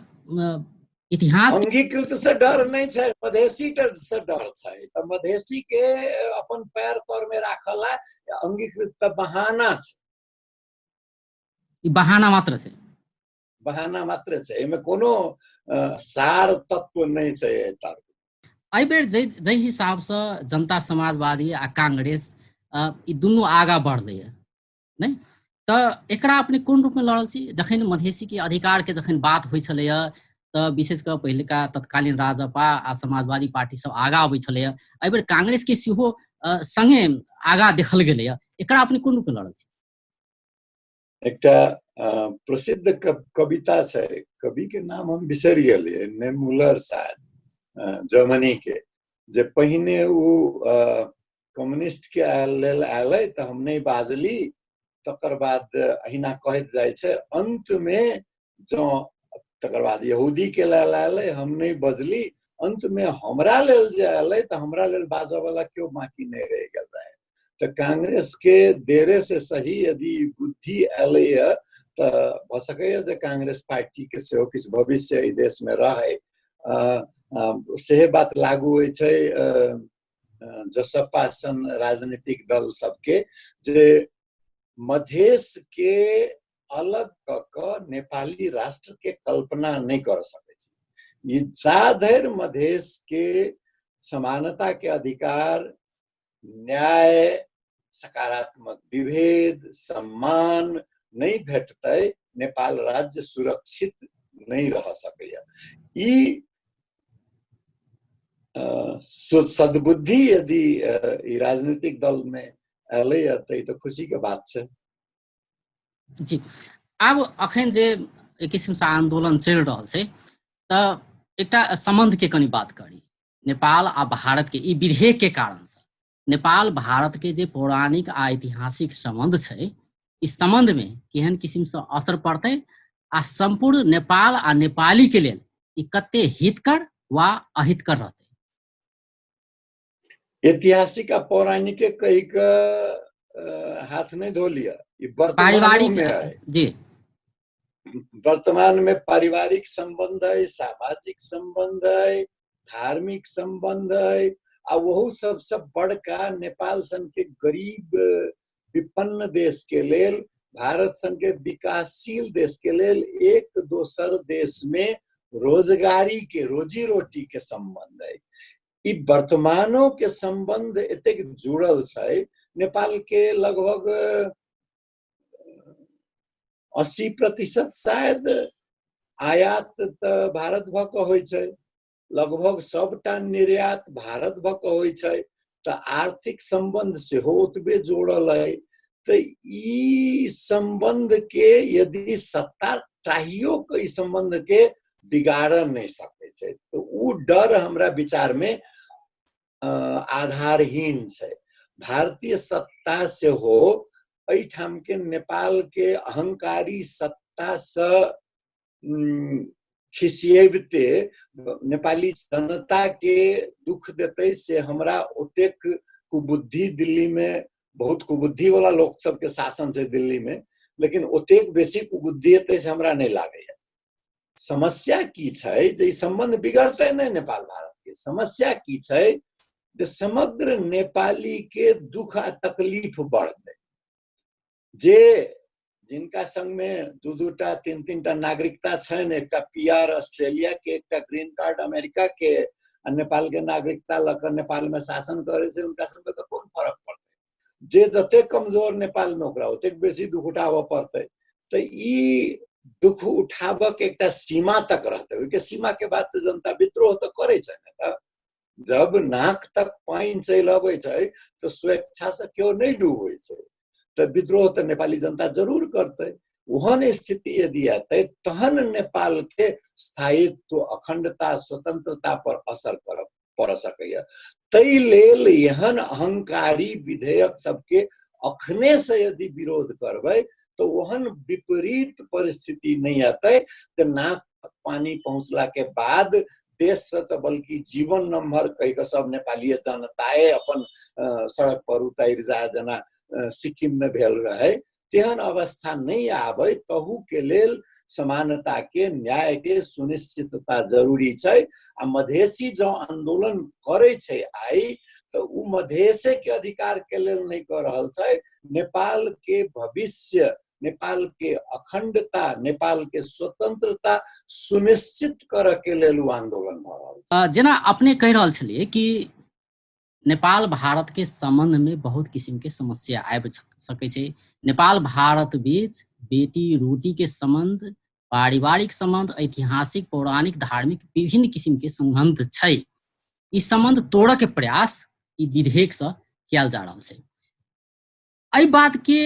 इतिहास अंगीकृत से डर नहीं छै, मधेसी से डर छै। तऽ मधेसी के अपन पैर तर में राखल है, अंगीकृत तऽ बहाना छै, ई बहाना मात्र छै, बहाना मात्र छै, एहिमे कोनो सार तत्व नहि छै। तर्क एहि बेर जाहि हिसाबसँ जनता समाजवादी आ कांग्रेस ई दुनू आगाँ बढ़लैए नहि, तऽ एकरा अपने कोन रूपमे लड़ल छी? जखन मधेसीके अधिकारके जखन बात होइ छलैए तऽ विशेष कऽ पहिलुका तत्कालीन राजपा आ समाजवादी पार्टी सब आगाँ अबै छलैए, एहि बेर कांग्रेसके सेहो सङ्गे आगाँ देखल गेलैए, एकरा अपने कोन रूपमे लड़ल छी? एकटा प्रसिद्ध कविता छै, कवि के नाम हम बिसरि गेलियै, नेमुलर शायद, जर्मनी के, जे पहिने ओ कम्युनिस्ट के लेल आयल तऽ हम नहि बाजली, तकर बाद अहिना कहैत जाइ छै, अंत में जँ तकर बाद यहूदी के लेल आयल हम नहि बजली, अंत में हमरा लेल जे एलै तऽ हमरा लेल बाजऽ वाला केओ बाकी नहि रहि गेल रहे। तऽ कांग्रेस के देरे से सही यदि बुद्धि एलैए तऽ भऽ सकैए जे कांग्रेस पार्टी के सेहो किछु भविष्य एहि देश में रहै। सेहे बात लागू होइ छै जसपा सन राजनीतिक दल सबके, जे मधेश के अलग कऽ कऽ नेपाली राष्ट्र के कल्पना नहि कर सकै छै। ई जा धरि मधेश के समानता के अधिकार, न्याय, सकारात्मक विभेद, सम्मान नहि भेटतै, नेपाल राज्य सुरक्षित नहि रह सकैया। ई सद्बुद्धि यदि ई राजनीतिक दल में एलैया तऽ ई तऽ खुशी के बात छै। जी, आब अखन जे एक किसिमसँ आन्दोलन चलि रहल छै तऽ एकटा सम्बन्ध के कनि बात करी। नेपाल आ भारत के ई विधेयक के कारणसँ नेपाल भारत के जे पौराणिक आ ऐतिहासिक सम्बन्ध छै, ई सम्बन्ध में केहन किसिमसँ असर पड़तै आ सम्पूर्ण नेपाल आ नेपाली के लेल ई कते हितकर वा अहितकर रहतै? ऐतिहासिक आ पौराणिक कहि कऽ हाथ नहि धो लिअ, ई पारिवारिक में है जी, वर्तमान में पारिवारिक संबंध है, सामाजिक संबंध है, धार्मिक संबंध है, आ वहु सबसे बड़का नेपाल सन के गरीब विपन्न देश के लेल, भारत सन के विकासशील देश के लेल एक दोसर देश में रोजगारी के, रोजी रोटी के संबंध है। ई वर्तमानो के संबंध एतेक जुड़ल छै। नेपाल के लगभग 80% शायद आयात तऽ भारत भऽ कऽ होइ छै, लगभग सबटा निर्यात भारत भऽ कऽ होइ छै, तऽ आर्थिक संबंध सेहो ओतबे जोड़ल है। तऽ ई संबंध के यदि सत्ता चाहियो के ई संबंध के बिगाड़ नहि सकै छै, तऽ उ डर हमरा विचार में आधारहीन छै। भारतीय सत्ता सेहो एहिठाम के नेपाल के अहंकारी सत्ता से खिसियबिते नेपाली जनता के दुख देतै से हमरा ओतेक कुबुद्धि, दिल्ली में बहुत कुबुद्धि वाला लोक सबके शासन छै दिल्ली में, लेकिन ओतेक बेसी कुबुद्धि एतै से हमरा नहि लागैया। समस्या की छै जे ई सम्बन्ध बिगड़तै नहि नेपाल भारत के। समस्या की छै जे समग्र नेपाली के दुख आ तकलीफ बढ़तै। जे जिनका संग में दू दूटा तीन तीन टा नागरिकता छनि, एकटा पी आर ऑस्ट्रेलिया के, एकटा ग्रीन कार्ड अमेरिका के, आ नेपाल के नागरिकता लऽ कऽ नेपाल में शासन करै छै, उनका सबके तऽ कोन फरक पड़तै? जे जतेक कमजोर नेपाल में ओकरा ओतेक बेसी दुख उठाबऽ पड़तै। तऽ ई दुख उठाबऽ के एकटा सीमा तक रहतै, ओहिके सीमा के बाद तऽ जनता विद्रोह तऽ करै छै ने। तऽ जब नाक तक पानि चलि अबै छै तऽ स्वेच्छा से केओ नहि डूबै छै, तऽ विद्रोह तऽ नेपाली जनता जरूर करतै। ओहन स्थिति यदि एतै तहन नेपाल के स्थायित्व, अखंडता, स्वतंत्रता पर असर पड़ सकैया। ताहि लेल एहन अहंकारी विधेयक सबके अखने से यदि विरोध करबै तऽ ओहन विपरीत परिस्थिति नहि एतै। तऽ नाक पानी पहुँचला के बाद देश से तऽ बल्कि जीवन नम्बर कहि कऽ सब नेपालीय जनताए अपन सड़क पर उतरि जाय, जेना सिक्किम में भेल रहे, तेहन अवस्था नहि आबै तहू के लेल समानता के, न्याय के सुनिश्चितता जरूरी छै। आ मधेसी जँ आंदोलन करै छै आइ, तऽ उ मधेसे के अधिकार के लेल नहि कऽ रहल छै, नेपाल के भविष्य, नेपाल के अखंडता, नेपाल के स्वतंत्रता सुनिश्चित करऽ के लेल उ आंदोलन भऽ रहल छै। जेना अपने कहि रहल छलियै कि नेपाल भारत के संबंध में बहुत किसिम के समस्या आबि सकै छै। नेपाल भारत बीच बेटी रोटी के संबंध, पारिवारिक संबंध, ऐतिहासिक, पौराणिक, धार्मिक विभिन्न किसिम के संबंध छै। ई संबंध तोड़ऽ के प्रयास ई विधेयक से कयल जा रहल छै। एहि बात के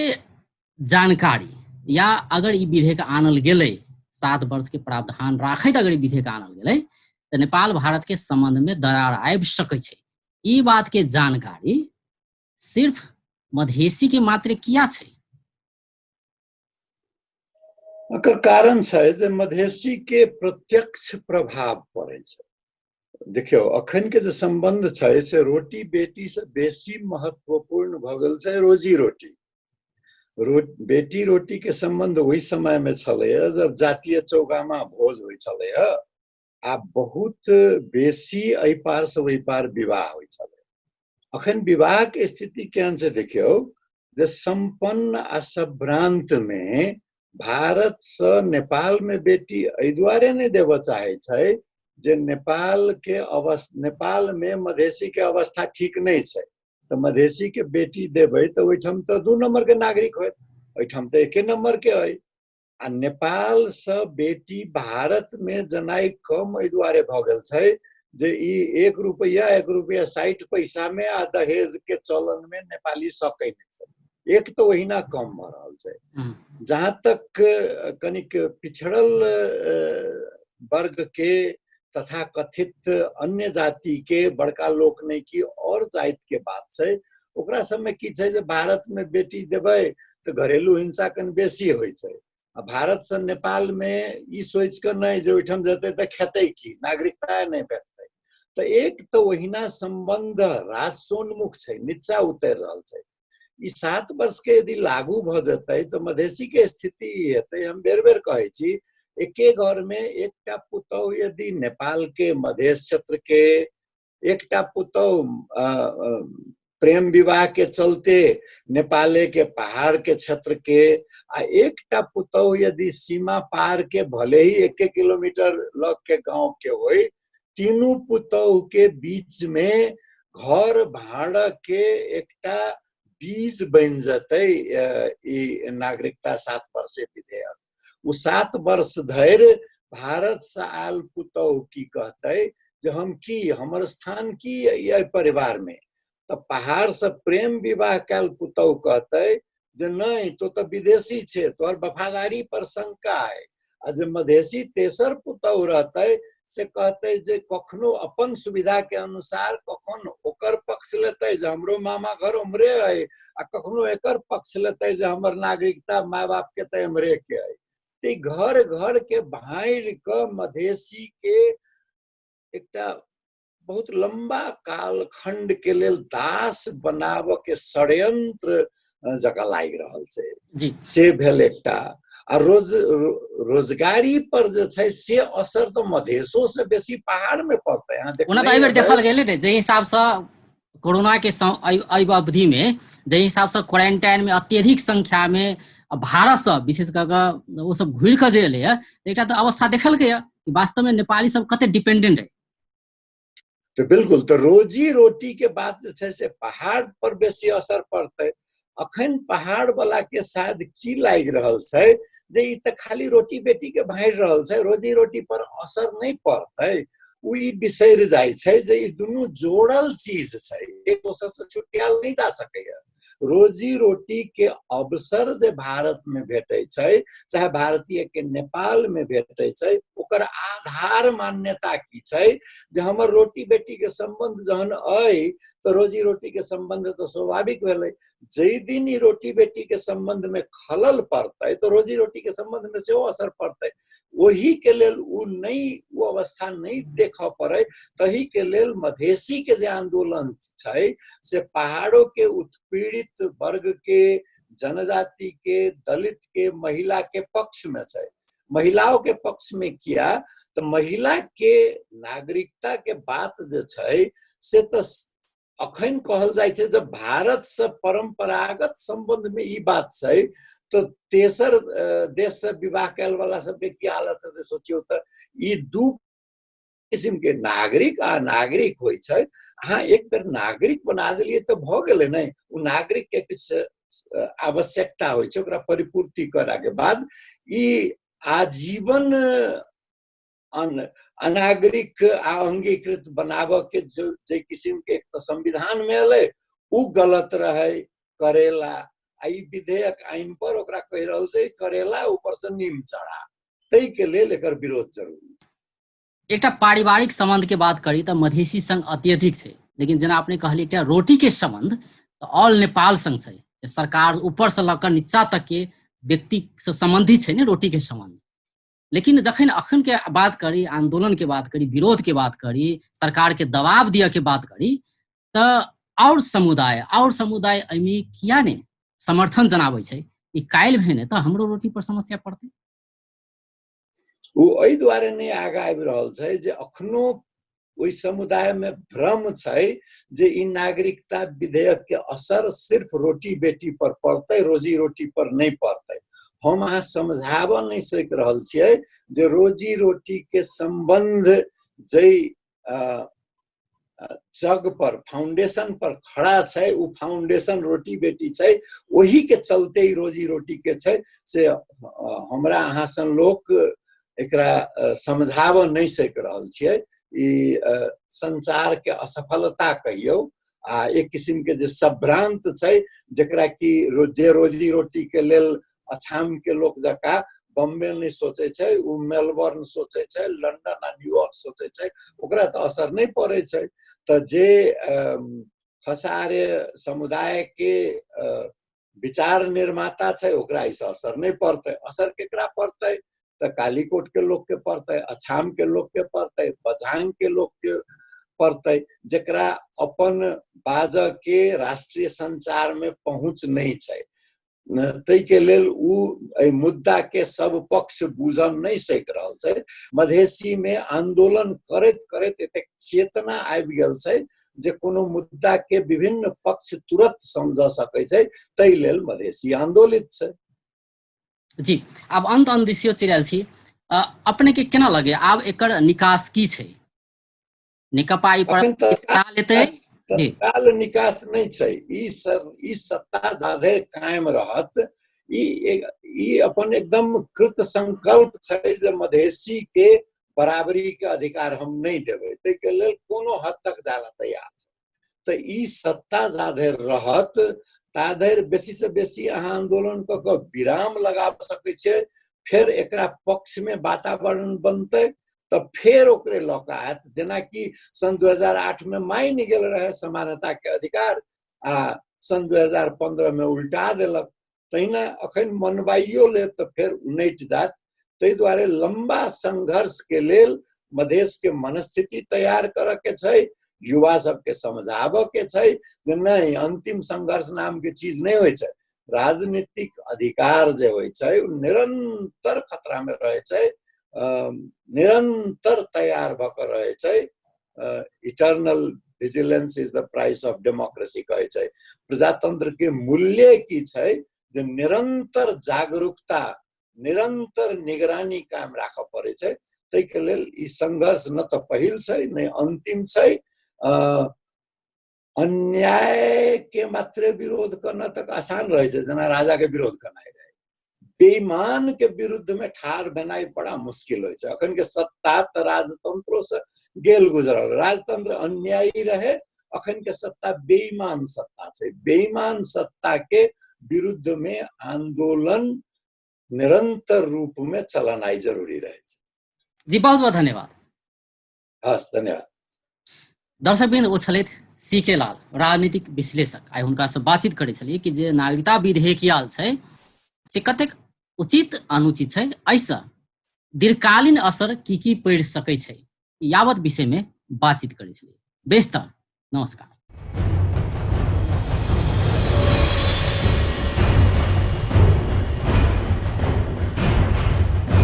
जानकारी या अगर ई विधेयक आनल गेलै, 7 वर्ष के प्रावधान राखैत अगर ई विधेयक आनल गेलै तऽ नेपाल भारत के संबंध में दरार आबि सकै छै। ई बात के जानकारी सिर्फ मधेसी के मात्र किया छै? एकर कारण छै जे मधेसी के प्रत्यक्ष प्रभाव पड़ै छै। देखियौ, अखन के जे सम्बन्ध छै से रोटी बेटी से बेसी महत्वपूर्ण भऽ गेल छै रोजी रोटी। बेटी रोटी के सम्बन्ध ओहि समय में छलैया जब जातीय चौगामा भोज होइ छलैया आ बहुत बेसी एहि पार से ओहि पार विवाह होइ छलै। अखन विवाह के स्थिति केहन छै देखियौ, जे सम्पन्न आ सभ्रांत में भारत से नेपाल में बेटी एहि दुआरे नहि देबऽ चाहे छै जे नेपाल के अवस्था, नेपाल में मधेसी के अवस्था ठीक नहि छै, तऽ मधेसी के बेटी देबै तऽ ओहिठाम तऽ 2 नंबर के नागरिक होयत, ओहिठाम तऽ 1 नंबर के अइ। आ नेपाल से बेटी भारत में जनाइ कम एहि दुआरे भऽ गेल छै जे ई 1 रुपैआ 1 रुपैआ 60 पैसा में आ दहेज के चलन में नेपाली सकै नहि छै, एक तऽ ओहिना कम भऽ रहल छै। जहाँ तक कनिक पिछड़ल वर्ग के तथा कथित अन्य जाति के बड़का लोक नहि की और जाति के बात छै, ओकरा सबमे की छै जे भारत में बेटी देबै तऽ घरेलू हिंसा कनि बेसी होइ छै, आ भारत से नेपाल में ई सोचि कऽ नहि जे ओहिठाम जेतै तऽ खेतै की, नागरिकता नहि भेटतै। तऽ एक तऽ ओहिना सम्बन्ध रासोन्मुख छै, नीचा उतरि रहल छै। ई 7 वर्ष के यदि लागू भऽ जेतै तऽ मधेसी के स्थिति ई हेतै, हम बेर बेर कहै छी, एके घर में एकटा पुतहु यदि नेपाल के मधेश क्षेत्र के, एकटा पुतहु प्रेम विवाह के चलते नेपाले के पहाड़ के क्षेत्र के, आ एकटा पुतहु यदि सीमा पार के भले ही 1 किलोमीटर लग के गांव के होई, तीनू पुतहु के बीच में घर भाड़ा के एकटा बीज बनि जतै ई नागरिकता 7 वर्ष विधेयक। ओ 7 वर्ष धरि भारत से आयल पुतहु की कहतै जे हम की, हमर स्थान की एहि परिवार में, तऽ पहाड़ से प्रेम विवाह कयल पुतहु कहतै जे नहि तो तऽ विदेशी छे, तोहर वफादारी पर शंका है। आ जे मधेसी तेसर पुतहु रहतै से कहतै जे कखनो अपन सुविधा के अनुसार कखन ओकर पक्ष लेतै जे हमरो मामा घर उम्हरे है, आ कखनो एकर पक्ष लेतै जे हमर नागरिकता माय बाप के तऽ एम्हरे के है। तऽ घर घर के भाँड़ि कऽ मधेसी के एकटा बहुत लंबा कालखंड के लेल दास बनाबऽ के षड्यंत्र जकाँ लागि रहल छै जी। से भेल एकटा। आ रोजगारी पर जे छै से असर तऽ मधेशो से बेसी पहाड़ में पड़तै। अहाँ ओना तऽ एहि बेर देखल गेलै ने, जाहि हिसाबसँ कोरोना के एहि अवधि में जाहि हिसाबसँ क्वारेंटाइन में अत्यधिक संख्या में भारतसँ विशेष कऽ कऽ ओ सब घुरि कऽ जे एलैए, एकटा तऽ अवस्था देखलकैए कि वास्तवमे नेपाली सब कते डिपेंडेंट है। तऽ बिल्कुल, तऽ रोजी रोटी के बात जे छै से पहाड़ पर बेसी असर पड़तै। अखन पहाड़ वाला के शायद की लागि रहल छै जे ई तऽ खाली रोटी बेटी के भाँड़ि रहल छै, रोजी रोटी पर असर नहि पड़तै। ओ ई बिसरि जाइ छै जे ई दुनू जोड़ल चीज छै, एक दोसर से छुटियाल नहि जा सकैया। रोजी रोटी के अवसर जे भारत में भेटै छै, चाहे भारतीय के नेपाल में भेटै छै, ओकर आधार मान्यता की छै जे हमर रोटी बेटी के सम्बन्ध जहन अइ तऽ रोजी रोटी के सम्बन्ध तऽ स्वाभाविक भेलै। जाहि दिन ई रोटी बेटी के सम्बन्ध में खलल पड़तै तऽ रोजी रोटी के सम्बन्ध में सेहो असर पड़तै। ओही के लेल ओ नहि, ओ अवस्था नहि देखऽ पड़ै, तही के लेल मधेसी के जे आंदोलन छै से पहाड़ों के उत्पीड़ित वर्ग के, जनजाति के, दलित के, महिला के पक्ष में छै। महिलाओं के पक्ष में किया तऽ महिला के नागरिकता के बात जे छै से तऽ अखन कहल जाइ छै जब भारत से परंपरागत संबंध में ई बात छै तऽ तेसर देश से विवाह कयल वाला सबके की हालत हेतै सोचियौ। तऽ ई दू किसिम के नागरिक आ नागरिक होइ छै। अहाँ एक बेर नागरिक बना देलियै तऽ भऽ गेलै नहि, ओ नागरिक के किछु आवश्यकता होइ छै, ओकरा परिपूर्ति करा के बाद ई आजीवन अनागरिक आ अंगीकृत बनाबऽ के जे किसिम के एक तऽ संविधान में एलै उ गलत रहै करेला, आ ई विधेयक आइन पर ओकरा कहि रहल छै करेला ऊपर से नीम चढ़ा, ताहि के लेल एकर विरोध जरूरी छै। एकटा पारिवारिक संबंध के बात करी तऽ मधेसी संग अत्यधिक छै, लेकिन जेना अपने कहलियै एकटा रोटी के संबंध तऽ ऑल नेपाल संग छै, जे सरकार ऊपर से लऽ कऽ नीचा तक के व्यक्ति से संबंधित छै ने रोटी के संबंध। लेकिन जखन अखन के बात करी, आंदोलन के बात करी, विरोध के बात करी, सरकार के दबाव दिअ के बात करी, तऽ और समुदाय एहिमे किया ने समर्थन जनाबै छै? ई काल्हि भेने तऽ हमरो रोटी पर समस्या पड़तै। ओ एहि दुआरे नहि आगाँ आबि रहल छै जे अखनो ओहि समुदायमे भ्रम छै जे ई नागरिकता विधेयक के असर सिर्फ रोटी बेटी पर पड़तै, रोजी रोटी पर नहि पड़तै। हम अहाँ समझाबऽ नहि सकि रहल छियै जे रोजी रोटी के सम्बन्ध जै जग पर, फाउंडेशन पर खड़ा छै, ओ फाउंडेशन रोटी बेटी छै, ओही के चलते ही रोजी रोटी के छै, से हमरा अहाँ सन लोक एकरा समझाबऽ नहि सकि रहल छियै। ई संचार के असफलता कहियौ आ एक किसिम के जे सभ्रांत छै, जकरा कि जे रोजी रोटी के लेल अछाम के लोक जकाँ बम्बे नहि सोचै छै, ओ मेलबर्न सोचै छै, लंडन आ न्यूयॉर्क सोचै छै, ओकरा तऽ असर नहि पड़ै छै। तऽ जे खसारे समुदाय के विचार निर्माता छै, ओकरा एहिसँ असर नहि पड़तै। असर केकरा पड़तै? तऽ कालीकोट के लोक के पड़तै, अछाम के लोक के पड़तै, बझांग के लोक के पड़तै, जकरा अपन बाजऽ के राष्ट्रीय संचार में पहुँच नहि छै। ताहिके लेल ओ एहि मुद्दा के सब पक्ष बूझल नहि सकि रहल छै। मधेसी में आंदोलन करैत करैत एतेक चेतना आबि गेल छै जे कोनो मुद्दा के विभिन्न पक्ष तुरंत समझ सकै छै। ताहि लेल मधेसी आंदोलित छै। जी, आब अंत अंत दिसियो चलि आयल छी। अपने के केना लगे, आब एकर निकास की छै? नेकपा ई पर लेतै? तत्काल निकास नहि छै। ई सर, ई सत्ता जाधरि कायम रहत, ई ई अपन एकदम कृत संकल्प छै जे मधेसी के बराबरी के अधिकार हम नहि देबै, ताहिके लेल कोनो हद तक जाला तैयार छै। तऽ ई सत्ता जाधरि रहत ताधरि बेसी से बेसी अहाँ आंदोलन कऽ कऽ विराम लगा सकै छियै। फेर एकरा पक्षमे वातावरण बनतै तऽ फेर ओकरे लऽ कऽ आयत, जेनाकि सन 2008 मे मानि गेल रहै समानता के अधिकार आ सन 2015 मे उल्टा देलक, तहिना अखन मनवाइयो लेत तऽ फेर उनटि जायत। ताहि दुआरे लम्बा संघर्ष के लेल मधेश के मनस्थिति तैयार करऽ के छै, युवा सबके समझाबऽ के छै जे नहि, अंतिम संघर्ष नाम के चीज नहि होइ छै। राजनीतिक अधिकार जे होइ छै ओ निरंतर खतरा मे रहै छै, निरंतर तैयार भऽ कऽ रहै छै। Eternal vigilance is the price of democracy कहै छै। प्रजातंत्र के मूल्य की छै जे निरंतर जागरूकता, निरंतर निगरानी कायम राखऽ पड़ै छै। ताहिके लेल ई संघर्ष न तऽ पहिल छै, नहि अंतिम छै। अन्याय के मात्रे विरोध करना तक आसान रहै छै, जेना राजा के विरोध करनाइ रहै। बेईमान के विरुद्ध में ठाढ़ भेनाइ बड़ा मुश्किल होइ छै। अखन के सत्ता तऽ राजतंत्रो से गेल गुजरल, राजतंत्र अन्यायी रहे, अखन के सत्ता बेईमान सत्ता छै। बेईमान सत्ता के विरुद्ध में आंदोलन निरंतर रूप में चलनाइ जरूरी रहै छै। जी, बहुत बहुत धन्यवाद। हस्, धन्यवाद। दर्शकवृन्द, ओ छलथि सी के लाल, राजनीतिक विश्लेषक। आइ हुनकासँ बातचीत करै छलियै कि जे नागरिकता विधेयक आयल छै से कतेक उचित अनुचित छै, एहिसँ दीर्घकालीन असर की की पड़ि सकै छै, यावत विषयमे बातचीत करै छलियै। बेस तऽ नमस्कार।